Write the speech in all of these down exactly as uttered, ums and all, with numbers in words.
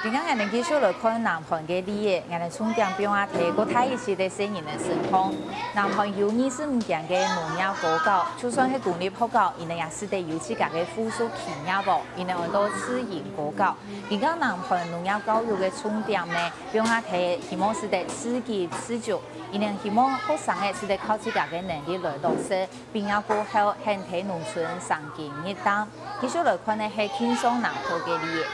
今日𠊎等繼續來看南韓个例仔，𠊎等重點放下在過大一息个細人个身項。南韓有二十五間个農業高校，就算係公立學校，佢等也使得有自家个附屬企業哦，佢等安到自營高校。今日南韓農業教育个重點呢，放下在希望使得自給自足，佢等希望學生仔使得靠自家个能力來落實，畢業過後，還在農村生根育苗。繼續來看个係慶尚南道个例仔。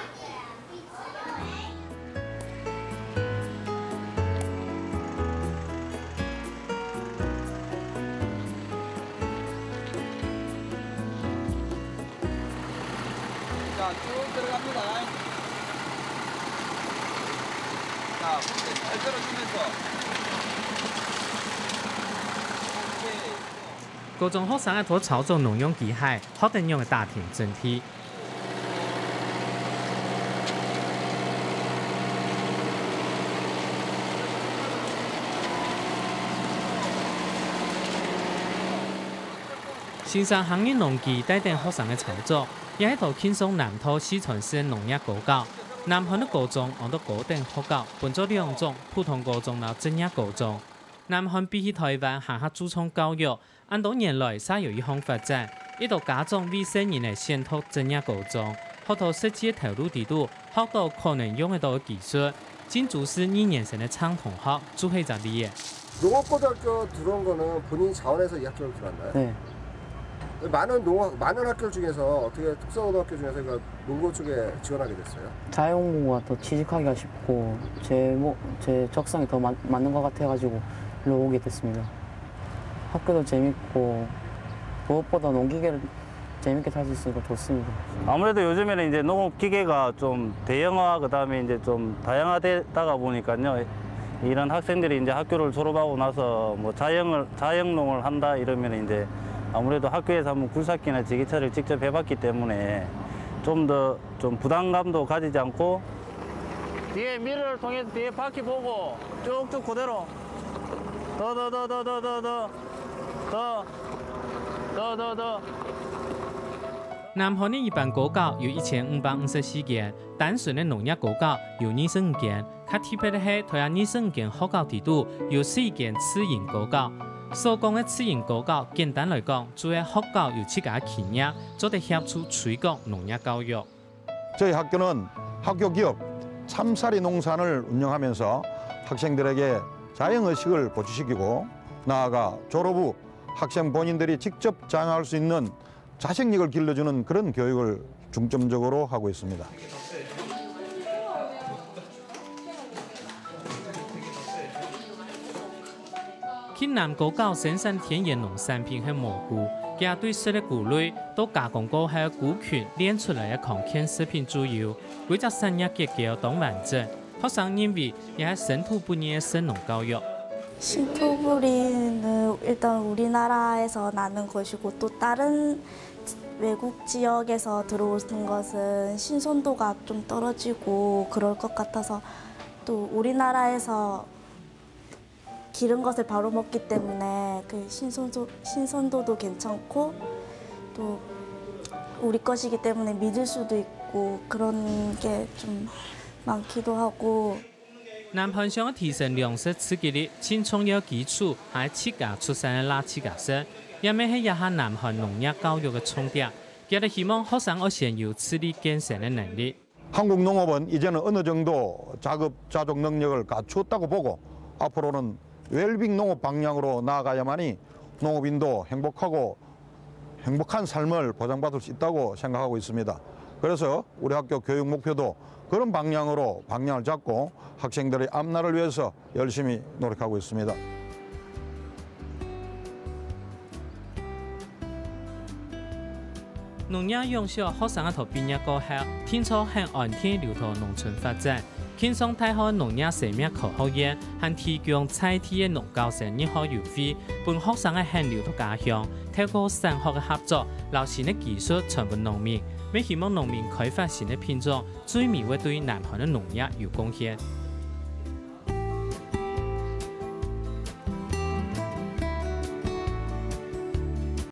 자, 쭉 들어갑니다. 자, ಮುಂದೆ 잘 들어주면서. 오케이. 高中學生个頭操作農用機械，學得仰仔打拚種地。 先生行入農機，帶等學生个操作，這係在慶尚南道四川市个農業高校。南韓个高中安到高等學校，分做兩種：普通高中摎職業高中。南韓比起臺灣還較注重教育，恁多年來嗄有一項發展，一兜家長為細人仔選讀職業高中，學到實際个頭路底肚，學到可能用得到个技術。 金竹市二年生个鄭同學就係一隻例仔。 농업고등학교 들어온 거는 본인 자원에서 이 학교를 들어왔나요? 네. 많은 농업, 많은 학교 중에서 어떻게 특성고등학교 중에서 그 농고 쪽에 지원하게 됐어요? 자연공고가 더 취직하기가 쉽고 제, 뭐, 제 적성에 더 맞, 맞는 것 같아가지고 일로 오게 됐습니다. 학교도 재밌고 무엇보다 농기계를 재밌게 탈 수 있으니까 좋습니다. 아무래도 요즘에는 이제 농업 기계가 좀 대형화, 그다음에 이제 좀 다양화되다가 보니까요. 이런 학생들이 이제 학교를 졸업하고 나서 뭐 자영을, 자영농을 한다 이러면 이제 아무래도 학교에서 한번 굴삭기나 지게차를 직접 해봤기 때문에 좀 더 좀 부담감도 가지지 않고, 뒤에 미러를 통해서 뒤에 바퀴 보고 쭉쭉 그대로 더, 더, 더. 南韓个一般高校有一千五百五十四間，單純个農業高校有二十五間，較特別个係，在這二十五間學校底肚，有四間自營高校。所講个自營高校，簡單來講，就係學校有自家个企業，做得協助推廣農業教育。 저희 학교는 학교 기업 참 살 이農產을 운영하면서 학생들에게 자영의식을 보충시키고, 나아가 졸업 후 학생 본인들이 직접 자영할 수 있는 자생력을 길러주는 그런 교육을 중점적으로 하고 있습니다.慶南高校生產天然農產品係蘑菇，佢對食个菇類到加工過後个菇菌煉出來个康健食品注油，歸隻產業結構當完整。學生認為，這係身土不二个食農教育。 신토부리는 일단 우리나라에서 나는 것이고, 또 다른 외국 지역에서 들어오는 것은 신선도가 좀 떨어지고 그럴 것 같아서, 또 우리나라에서 기른 것을 바로 먹기 때문에 그 신선도, 신선도도 괜찮고, 또 우리 것이기 때문에 믿을 수도 있고 그런 게 좀 많기도 하고. 南韓想要提升糧食自給率，盡重要基礎還係自家出產个摎自家食，這乜係這下南韓農業教育个重點。佢等希望學生愛先有自力更生个能力。 한국農업은 이제는 어느 정도 자급자족 능력을 갖추었다고 보고, 앞으로는 웰빙 농업 방향으로 나아가야만이 농업인도 행복하고 행복한 삶을 보장받을 수 있다고 생각하고 있습니다. 그래서 우리 학교 교육 목표도 그런 방향으로 방향을 잡고 학생들의 앞날을 위해서 열심히 노력하고 있습니다.農業養小學生个頭畢業過後，定著還安定留到農村發展。慶尚大學農業生命科學院還提供在地个農教生日學優惠，分學生个還留到家鄉，透過產學个合作，摎新个技術傳分農民，乜希望農民開發新个品種，最尾會對南韓个農業有貢獻。